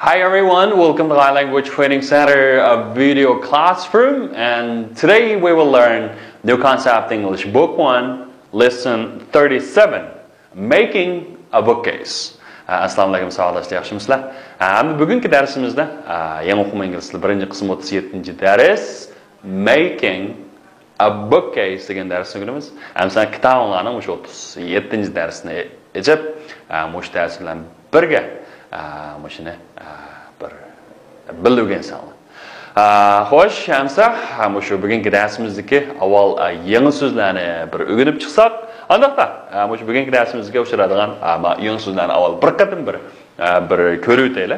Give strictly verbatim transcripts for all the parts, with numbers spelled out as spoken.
Hi everyone, welcome to Thai Language Training Center, a video classroom, and today we will learn New Concept English Book one, Lesson thirty-seven, Making a Bookcase. ئەسسالامۇ ئەلەيكۇم ساۋاقداشلار، ياخشىمۇسىلەر؟ ھەم بۈگۈنكى دەرسىمىزدە يېڭى ئوقۇما ئىنگلىز تىلى بىرىنچى قىسىم ئوتتۇز يەتتىنچى دەرس، Making a Bookcase دېگەن دەرسنى ئۆگىنىمىز. ئەمسە كىتابىڭلارنىڭ مۇشۇ ئوتتۇز يەتتىنچى دەرسنى ئېچىپ، مۇشۇ دەرس بىلەن بىرگە مۇشۇنى بىر بىللە ئۆگەنسەڭلار. خوش، ئەمسە مۇشۇ بۈگۈنكى دەرسىمىزدىكى ئاۋۋال يېڭى سۆزلەرنى بىر ئۆگىنىپ چىقساق. ئانداقتا مۇشۇ بۈگۈنكى دەرسىمىزگە ئۇچرايدىغان يېڭى سۆزلەرنى ئاۋۋال بىر قېتىم بىر بىر كۆرۈۋېتەيلى.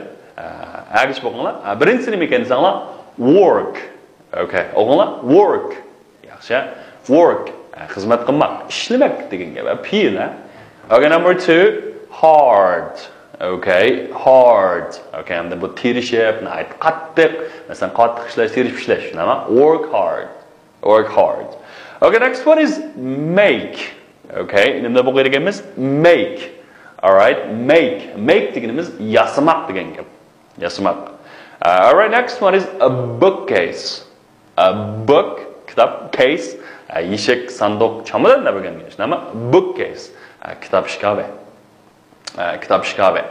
ئەگىشىپ ئوقۇڭلار. بىرىنچىسى نېمە ئىكەن دېسەڭلار، ۋورك. ئوكەي، ئوقۇڭلار. ۋورك. ياخشى. ۋورك. خىزمەت قىلماق، ئىشلىمەك دېگەن گەپ. پېئىل، ھە؟ ئوكەي، نمبر تۇ، ھارد. ئوكەي، ھارد. ئوكەي، ئەمدى بۇ تىرىشىپ، ناھايىتى قاتتىق. مەسىلەن، قاتتىق ئىشلەش، تىرىشىپ ئىشلەش، شۇنداقمۇ؟ Work hard. Work hard. Okay, next one is make. Okay, نېمىدە بولغان ئىكەنمىز؟ Make. Alright, make. Make دېگىنىمىز ياسىماق دېگەن گەپ. ياسىماق. Alright, next one is a bookcase. A book, كىتاب، case، يېشىك، ساندۇق، چامادان دەپ ئۆگەنگەن. شۇنداقمۇ؟ Bookcase، كىتاب ئىشكاپى. كىتاب ئىشكاپى.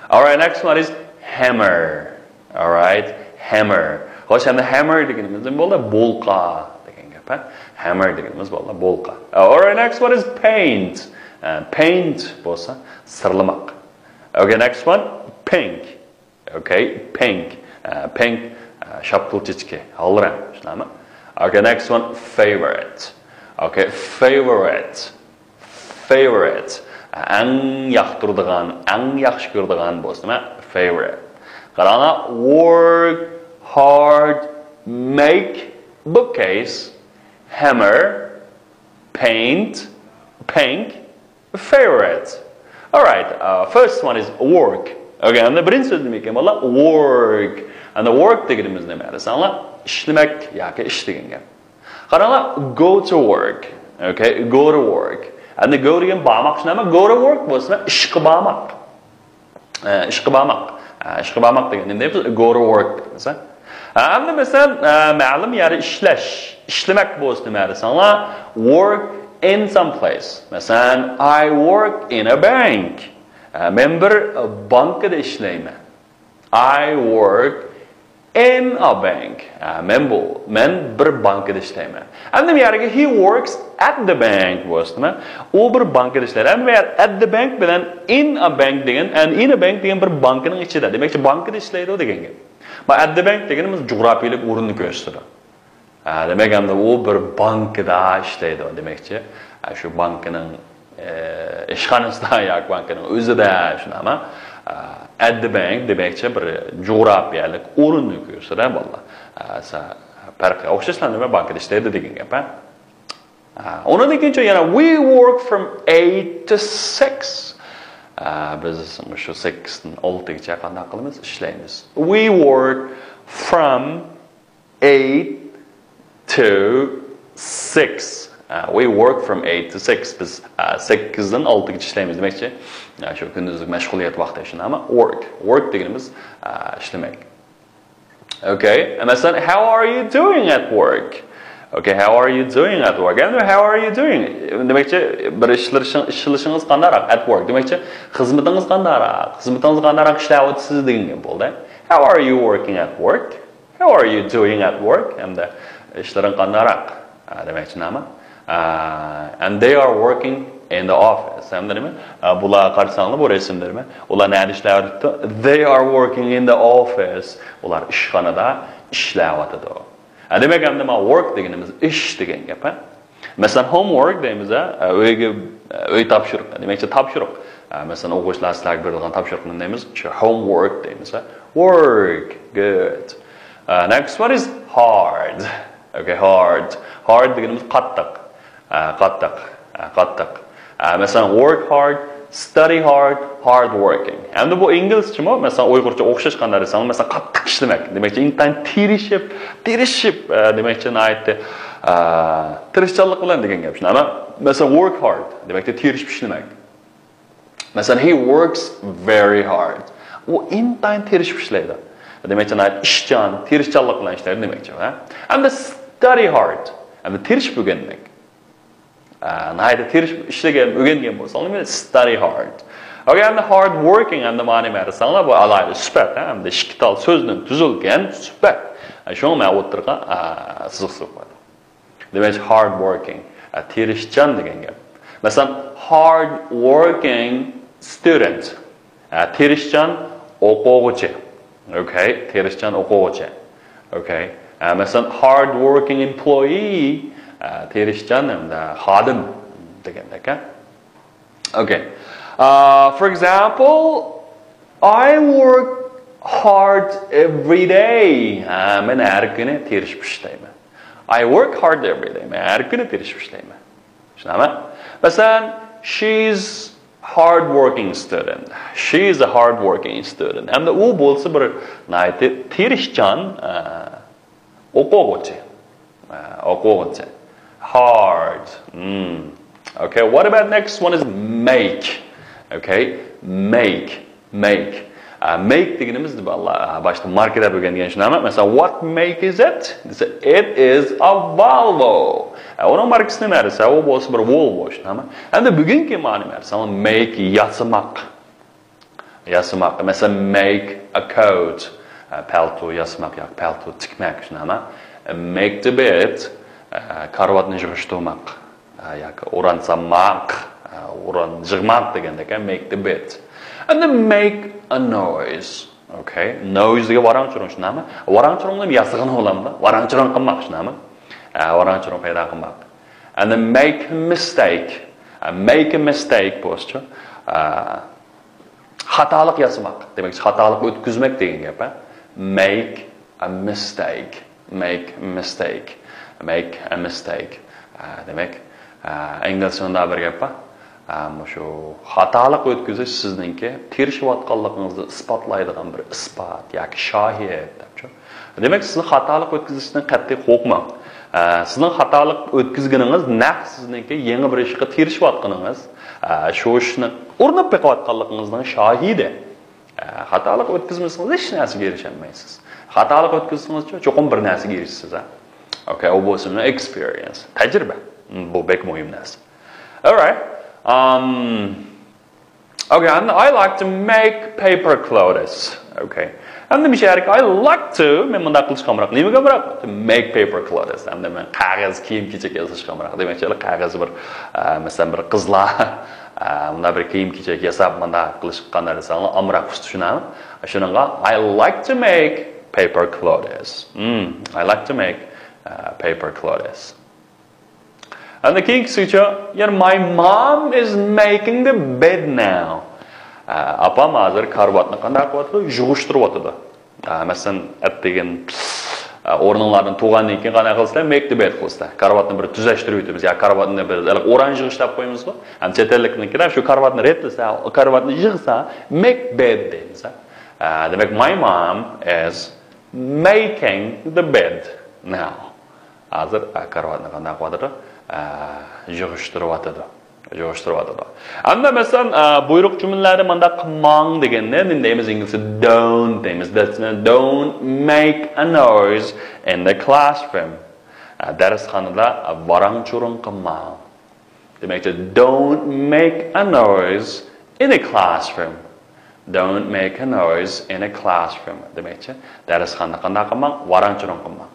Alright, next one is hammer. Alright, hammer. خوش، ئەمدى hammer دېگىنىمىز نېمە بولدى؟ بولقا دېگەن گەپ، ھە؟ Hammer دېگىنىمىز بولدى، بولقا. Alright, next one is paint. Paint بولسا سىرلىماق. Okay, next one, pink. Okay, pink. Pink، شاپتۇل چېچىكى، ھال رەڭ، شۇنداقمۇ؟ Okay, next one, favorite. Okay, favorite. Favorite. ئەڭ ياقتۇرىدىغان، ئەڭ ياخشى كۆرىدىغان بولسا نېمە؟ Favorite. قاراڭلار، work hard, make bookcase, hammer, paint, pink, favorite. Alright, first one is work. Okay, ئەمدى بىرىنچى سۆز نېمە ئىكەن، بالىلار؟ Work. ئەمدى work دېگىنىمىز نېمە دېسەڭلار؟ ئىشلىمەك ياكى ئىش دېگەن گەپ. قاراڭلار، go to work. Okay, go to work. ئەمدى go دېگەن بارماق، شۇنداقمۇ؟ Go to work بولسا ئىشقا بارماق. ئىشقا بارماق. ئىشقا بارماق دېگەندە نېمە دەيمىز؟ Go to work دەيمىز. ئەمدى مەسىلەن، مەلۇم يەردە ئىشلەش، ئىشلىمەك بولسا نېمە دېسەڭلار، work in some place. مەسىلەن، I work in a bank. مەن بىر بانكىدا ئىشلەيمەن. I work in a bank. مەن بۇ، مەن بىر بانكىدا ئىشلەيمەن. ئەمدى بۇ يەرگە he works at the bank بولسا نېمە؟ ئۇ بىر بانكىدا ئىشلەيدۇ. ئەمدى بۇ يەر at the bank بىلەن in a bank دېگەن، ئەمدى in a bank دېگەن بىر بانكىنىڭ ئىچىدە. دېمەكچى، بانكىدا ئىشلەيدۇ دېگەن گەپ. بۇ at the bank دېگىنىمىز جۇغراپىيىلىك ئورۇننى كۆرسىتىدۇ. ھە، دېمەك، ئەمدى ئۇ بىر بانكىدا ئىشلەيدۇ دېمەكچى. ھە، شۇ بانكىنىڭ، ئە، ئىشخانىسىدا ياكى بانكىنىڭ ئۆزىدە، شۇنداقمۇ؟ ئە، at the bank دېمەكچى بىر جۇغراپىيەلىك ئورۇننى كۆرسىتىدۇ، بالىلار. ئە، سا-، پەرقى ئوخشاشلا نېمە، بانكىدا ئىشلەيدۇ دېگەن گەپ، ھە؟ ئە، ئۇنىڭدىن كېيىن يەنە we work from eight to six. ئە، بىز مۇشۇ سەككىزدىن ئالتىگىچە قانداق قىلىمىز؟ ئىشلەيمىز. We work from eight to six. We work from eight to six. بىز سەككىزدىن ئالتىگىچە ئىشلەيمىز دېمەكچى. شۇ كۈندۈزلۈك مەشغۇلىيەت ۋاقتى شۇنداقمۇ؟ Work. Work دېگىنىمىز ئىشلىمەك. Okay. مەسىلەن، how are you doing at work? Okay, how are you doing at work? Endi how are you doing? دېمەكچى، بىر ئىشلىشىڭىز قانداقراق؟ At work. دېمەكچى، خىزمىتىڭىز قانداقراق؟ خىزمىتىڭىز قانداقراق ئىشلەۋاتىسىز دېگەن گەپ بولدى. How are you working at work? How are you doing at work? ھەمدە ئىشلىرىڭ قانداقراق؟ دېمەكچى نېمە؟ And they are working in the office. ھەمدە نېمە؟ بۇلارغا قارىساڭلار، بۇ رەسىمدە نېمە؟ ئۇلار نەدە ئىشلەۋاتىدۇ؟ They are working in the office. ئۇلار ئىشخانىدا ئىشلەۋاتىدۇ. دېمەك، ئەمدى مانا work دېگىنىمىز ئىش دېگەن گەپ، ھە؟ مەسىلەن، homework دەيمىز، ھە؟ ئۆيگە، ئۆي تاپشۇرۇق، دېمەكچى تاپشۇرۇق. مەسىلەن، ئوقۇغۇچىلار سىلەرگە بېرىدىغان تاپشۇرۇقنى دەيمىز، شۇ homework دەيمىز، ھە؟ Work, good. Next one is hard. Okay, hard. Hard دېگىنىمىز قاتتىق. قاتتىق، قاتتىق. مەسىلەن، work hard, study hard, hard working. ئەمدى بۇ ئىنگلىزچىمۇ، مەسىلەن، ئۇيغۇرچە ئوخشاش قانداق دېسەڭ، مەسىلەن، قاتتىق ئىشلىمەك. دېمەكچى، ئىنتايىن تىرىشىپ، تىرىشىپ، دېمەكچى، ناھايىتى تىرىشچانلىق بىلەن دېگەن گەپ. شۇنداقمۇ؟ مەسىلەن، work hard دېمەكچى، تىرىشىپ ئىشلىمەك. مەسىلەن، he works very hard. ئۇ ئىنتايىن تىرىشىپ ئىشلەيدۇ. دېمەكچى، ناھايىتى ئىشچان، تىرىشچانلىق بىلەن ئىشلەيدۇ دېمەكچى. ھە؟ ئەمدى study hard. ئەمدى تىرىشىپ ئۆگەنمەك. ئە، ناھايىتى تىرىشىپ ئىشلىگەن، ئۆگەنگەن بولساڭلار، مەن study hard. ئوكەي، ئەمدى hard working، ئەمدى مانا نېمە دېسەڭلار، بۇ ئالاھىدە سۈپەت، ھە؟ ئەمدى ئىككى تال سۆزدىن تۈزۈلگەن سۈپەت. ئە، شۇڭا مەن ئوتتۇرىغا، ئە، سىزىق سىزىپ قويدۇم. دېمەك، hard working، ئە، تىرىشچان دېگەن گەپ. مەسىلەن، hard working student. ئە، تىرىشچان ئوقۇغۇچى. ئوكەي، تىرىشچان ئوقۇغۇچى. ئوكەي. ئە، مەسىلەن، hard working employee، ئە، تىرىشچان ھەمدە خادىم دېگەندەك، ھە؟ ئوكەي. ئە، for example, I work hard every day. ھە، مەن ھەر كۈنى تىرىشىپ ئىشلەيمەن. I work hard every day. مەن ھەر كۈنى تىرىشىپ ئىشلەيمەن. چۈشىنەمەن؟ مەسىلەن، she's hard working student. She is a hard working student. ھەمدە ئۇ بولسا بىر ناھايىتى تىرىشچان، ئە، ئوقۇغۇچى. ئە، ئوقۇغۇچى. Hard. Hmm. Okay, what about next one is make? Okay, make. Make. ئە، make دېگىنىمىز، ئە، باشتا ماركا دەپ ئۆگەنگەن شۇنداقمۇ؟ مەسىلەن، what make is it دېسە، it is a Volvo. ئە، ئۇنىڭ ماركىسى نېمە دېسە، ئۇ بولسا بىر Volvo شۇنداقمۇ؟ ئەمدى بۈگۈنكى مانا نېمە دېسە، make ياسىماق. ياسىماق. مەسىلەن، make a coat. ئە، پەلتو ياسىماق ياكى پەلتو تىكمەك شۇنداقمۇ؟ Make the bed. ئە، كارىۋاتنى يىغىشتۇرماق. ئە، ياكى ئوران سالماق، ئە، ئوران يىغماق دېگەندەك، ئە، make the bed. And then make a noise. Okay. Noise دېگەن ۋاراڭ-چۇرۇڭ شۇنداقمۇ؟ ۋاراڭ-چۇرۇڭنى ياسىغىنى بولامدۇ؟ ۋاراڭ-چۇرۇڭ قىلماق شۇنداقمۇ؟ ئە، ۋاراڭ-چۇرۇڭ پەيدا قىلماق. And then make a mistake. ئە، make a mistake بولسىچۇ؟ ئە، خاتالىق ياسىماق. دېمەك، خاتالىق ئۆتكۈزمەك دېگەن گەپ، ھە؟ Make a mistake. Make a mistake. Make a mistake. ئە، دېمەك، ئە، ئىنگلىزچە مۇنداق بىر گەپ بار. ئە، مۇشۇ خاتالىق ئۆتكۈزۈش سىزنىڭكى تىرىشىۋاتقانلىقىڭىزنى ئىسپاتلايدىغان بىر ئىسپات ياكى شاھىت دەپچۇ. دېمەك، سىزنى خاتالىق ئۆتكۈزۈشتىن قەتئىي قورقماڭ. ئە، سىزنىڭ خاتالىق ئۆتكۈزگىنىڭىز نەق سىزنىڭكى يېڭى بىر ئىشقا تىرىشىۋاتقىنىڭىز، ئە، شۇ ئىشنى ئۇرۇنۇپ بېقىۋاتقانلىقىڭىزنىڭ شاھىدى. ئە، خاتالىق ئۆتكۈزمىسىڭىز ھېچ نەرسىگە ئېرىشەلمەيسىز. خاتالىق ئۆتكۈزسىڭىزچۇ، چوقۇم بىر نەرسىگە ئېرىشىسىز، ھە. ئوكەي، ئۇ بولسىمۇ experience، تەجرىبە. بۇ بەك مۇھىم نەرسە. Alright. Um, okay, and I like to make paper clothes. Okay. ئەمدى مۇشۇ يەردىكى I like to، مەن مۇنداق قىلىشقا ئامراق. نېمىگە ئامراق؟ To make paper clothes. ئەمدى مەن قەغەز كىيىم-كېچەك ياساشقا ئامراق. دېمەكچى، قەغەز بىر، ئە، مەسىلەن، بىر قىزلار، ئە، مۇنداق بىر كىيىم-كېچەك ياساپ، مۇنداق قىلىشقا قانداق دېسەڭلار، ئامراق ئۇستا شۇنداقمۇ؟ شۇنىڭغا I like to make paper clothes. Hmm, I like to make, uh, paper clothes. ئەمدى كېيىنكىسىچۇ، يەنە my mom is making the bed now. ئاپام ھازىر كارىۋاتنى قانداق قىلىۋاتىدۇ؟ يىغىشتۇرۇۋاتىدۇ. مەسىلەن، ئەتىگەن ئورنۇڭلاردىن تۇرغاندىن كېيىن قانداق قىلىسىلەر؟ Make the bed قىلىسىلەر. كارىۋاتنى بىر تۈزەشتۈرۈۋېتىمىز يا كارىۋاتنى بىر ئوران يىغىش دەپ قويىمىزغۇ. ھەم چەت ئەللىكنىڭكىلەر شۇ كارىۋاتنى رەتلىسە، كارىۋاتنى يىغسا، make bed دەيمىز. دېمەك، my mom is making the bed now. ھازىر، ئە، كارىۋاتنى قانداق قىلىۋاتىدۇ؟ ئە، يىغىشتۇرۇۋاتىدۇ. يىغىشتۇرۇۋاتىدۇ. ئەمدى مەسىلەن، ئە، بۇيرۇق جۈملىلەردە مانداق قىلماڭ دېگەندە نېمە دەيمىز؟ ئىنگلىزچە don't دەيمىز. دەرسنى don't make a noise in the classroom. ئە، دەرسخانىدا ۋاراڭ-چۇرۇڭ قىلماڭ. دېمەكچى، don't make a noise in a classroom. Don't make a noise in a classroom. دېمەكچى، دەرسخانىدا قانداق قىلماڭ؟ ۋاراڭ-چۇرۇڭ قىلماڭ.